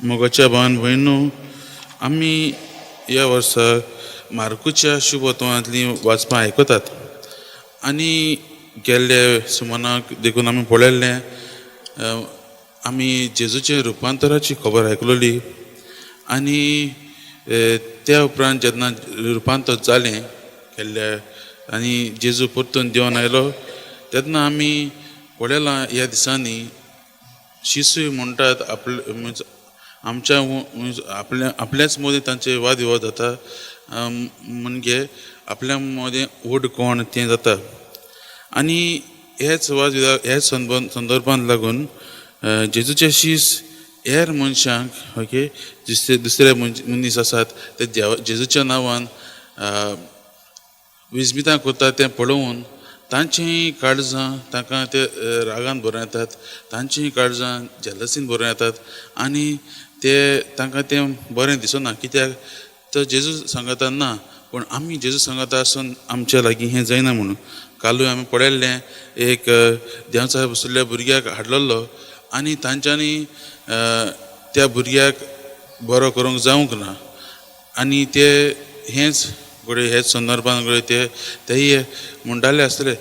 मोगाच्या भावान भयणो, आमी ह्या वर्सा मार्कुच्या शुभत्वांतली वाचपां आयकतात आनी गेल्ले सुमनाक देखून आमी पळयल्लें, आमी जेजूचे रुपांतराची खबर आयकलोली आनी त्या उपरांत जेन्ना रुपांतर जालें केल्ले आनी जेजू परतून देंवन आयलो तेन्ना आमी पळयलां ह्या दिसांनी शिसूय म्हणटात आपले मिन्स आमच्या मिन्स आपल्या आपल्याच मदीं तांचे वाद विवाद जाता, म्हणजे आपल्या मदें व्हड कोण तें जाता. आनी हेच वाद विवाद ह्याच संदर्भान लागून जेजूचे शीस हेर मनशांक, ओके, दुसरे दुसरे मनीस आसात ते देवा जेजूच्या नांवान विस्मितां करता तें पळोवन तांचीं काळजां तांकां ते रागान भरून येतात, तांचीं काळजां जेलसीन भरून येतात आनी ते तांकां तें बरें दिसना. कित्याक तर जेजू सांगता ना, पूण आमी जेजू सांगता आसून आमच्या लागीं हें जायना म्हणून. कालूय आमी पळयल्लें एक देंवचार बशिल्ल्या भुरग्याक हाडलेलो आनी तांच्यांनी त्या भुरग्याक बरो करूंक जावंक ना आनी ते हेंच घडये हेच संदर्भान घडये ते तेय म्हणटाले आसतले,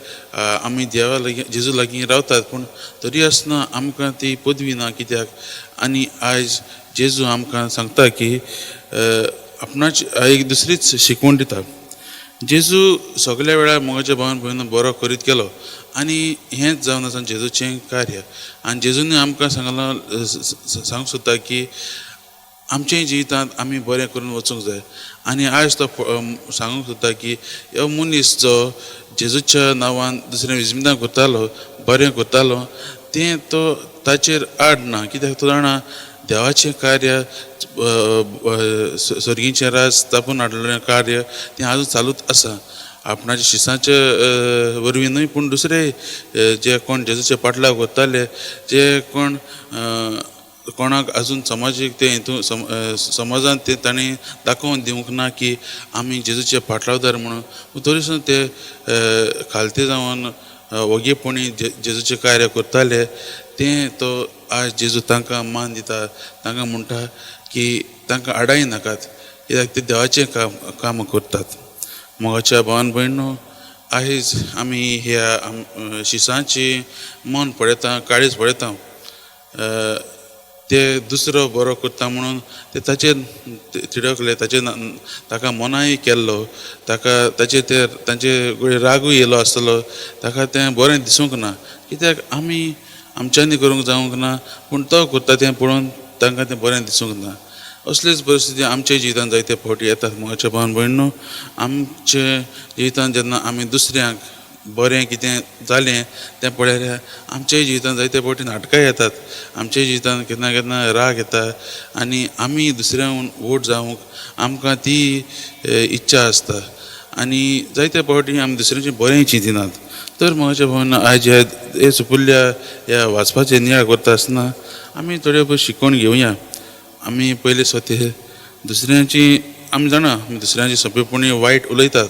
आमी देवा लागीं जेजू लागीं रावतात पूण तरी आसतना आमकां ती पदवी ना कित्याक. आनी आयज जेजू आमकां सांगता की आपणाची एक दुसरीच शिकवण दिता. जेजू सगल्या वेळार मोगाच्या भावान भयणीन बरो करीत गेलो आनी हेंच जावन आसा जेजूचें कार्य. आनी जेजून आमकां सांगलां, सांगूंक सोदता की आमच्या जिवितांत आमी बरें करून वचूंक जाय. आनी आयज तो सांगूंक सोदता की हो मनीस जो जेजूच्या नांवान दुसऱ्या विस्मितां करतालो, बरें करतालो, तें तो ताचेर आड ना. कित्याक तो जाणा देवाचें कार्य, सर्गीचें राज स्थापून हाडलेलें कार्य तें आजून चालूच आसा. आपणाच्या शिसांचे वरवीं न्हय पूण दुसरे जे कोण जेजूचे पाटलाव करताले, जे कोण कोणाक आजून समाजीक ते हितून समाजान ते तांणी दाखोवन दिवंक ना की आमी जेजूचे पाटलावदार म्हणून, पूण तरी सुद्दां ते खालते जावन वोगीपणी जेजूचें कार्य करताले तें तो आज जेजू तांकां मान दिता. तांकां म्हणटा की तांकां आडाय नाकात कित्याक ते देवाचें काम करतात. मोगाच्या भावान भयणो, आयज आमी ह्या शिसांची मन पळयता, काळीज पळयता, ते दुसरो बरो करता म्हणून ते ताचेर तिडकले, ताचेर ताका मनाय केल्लो, ताका ताचे ते तांचे रागूय येयलो आसतलो, ताका तें बरें दिसूंक ना. कित्याक आमी आमच्यांनी करूंक जावंक ना पूण तो करता तें पळोवन तांकां तें बरें दिसूंक ना. असलीच परिस्थिती आमच्या जिवितांत जायते फावटी येतात. मोगाच्या भावान भयणो, आमच्या जिवितांत जेन्ना आमी दुसऱ्यांक बरें कितें जालें तें पळयल्यार आमच्या जिवितांत जायते फावटी नाटकां येतात, आमच्या जिवितांत केन्ना केन्ना राग येता आनी आमी दुसऱ्यांक वोट जावंक आमकां ती इच्छा आसता आनी जायते फावटी आमी दुसऱ्यांचें बरें चिंतिनात. तर मोगाच्या भावान, आयज हे सुपुल्ल्या ह्या वाचपाचें नियाळ करता आसतना आमी थोडे पय शिकवण घेवया. आमी पयले स्वते दुसऱ्यांची आमी जाणा आमी दुसऱ्यांची सोंपेपणी वायट उलयतात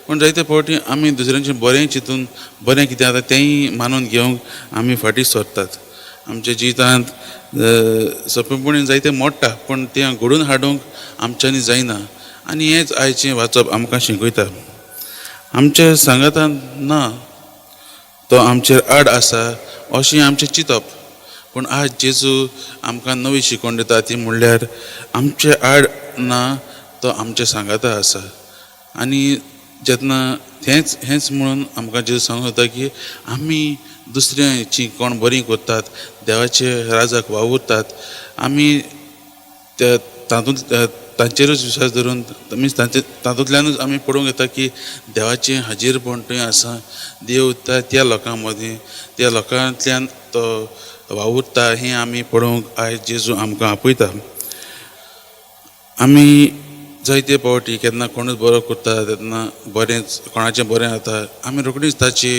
पूण जायते फावटी आमी दुसऱ्यांचें बरें चिंतून बरें कितें जाता तेंय मानून घेवंक आमी फाटीं सरतात. आमच्या जिवितांत सोंपेपणी जायतें मोडटा पूण तें घडोवन हाडूंक आमच्यांनी जायना आनी हेंच आयचें वाचप आमकां शिकयता. आमच्या सांगातान ना तो आमचेर आड आसा अशें आमचें चिंतप, पूण आज जेजू आमकां नवी शिकवण दिता ती म्हणल्यार आमचे आड ना तो आमच्या सांगाता आसा. आनी जेन्ना हेंच हेंच म्हणून आमकां जेजू सांगूंक सोदता की आमी दुसऱ्यांची कोण बरीं करतात, देवाचे राजाक वावुरतात, आमी त्या तातूंत तांचेरूच विश्वास धरून मिन्स तांचे तातूंतल्यानूच आमी पळोवंक येता की देवाचें हाजीरपण थंय आसा. देव त्या लोकां मदीं त्या लोकांतल्यान तो वावुरता हें आमी पळोवंक आयज जेजू आमकां आपयता. आमी जायते फावटी केन्ना कोणूच बरो करता तेन्ना बरेंच कोणाचें बरें जाता आमी रोखडीच ताची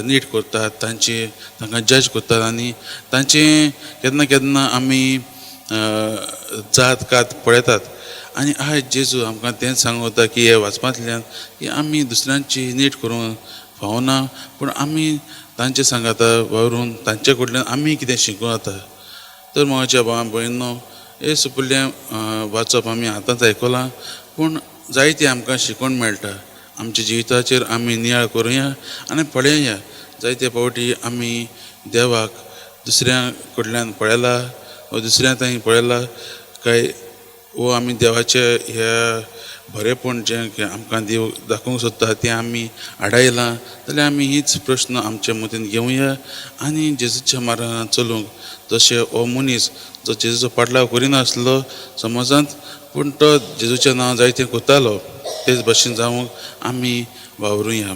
नीट करतात, तांची तांकां जज करतात आनी तांचें केन्ना केन्ना आमी जात कात पळयतात. आनी आयज जेजू आमकां तेंच सांगूंक वता की हे वाचपांतल्यान की आमी दुसऱ्यांची नीट करूंक फावना पूण आमी तांचे सांगाता वावरून तांचे कडल्यान आमी कितें शिकूं जाता. तर म्हज्या भावा भयणो, हे सुपुल्लें वाचप आमी आतांच आयकलां, पूण जायतें आमकां शिकून मेळटा. आमच्या जिविताचेर आमी नियाळ करुया आनी पळोवया, जायते फावटी आमी देवाक दुसऱ्या कडल्यान पळयला वा दुसऱ्या थंय पळयला काय, वो आमी देवाचे ह्या बरेंपण जें आमकां देव दाखोवंक सोदता तें आमी आडायलां जाल्यार आमी हीच प्रस्न आमच्या मतीन घेवया आनी जेजूच्या मार्गान चलूंक, जशें हो मनीस जो जेजूचो पाटलाव करिनासलो समाजांत, पूण तो जेजूचें नांव जायतें करतालो, तेच भशेन जावंक आमी वावरुया.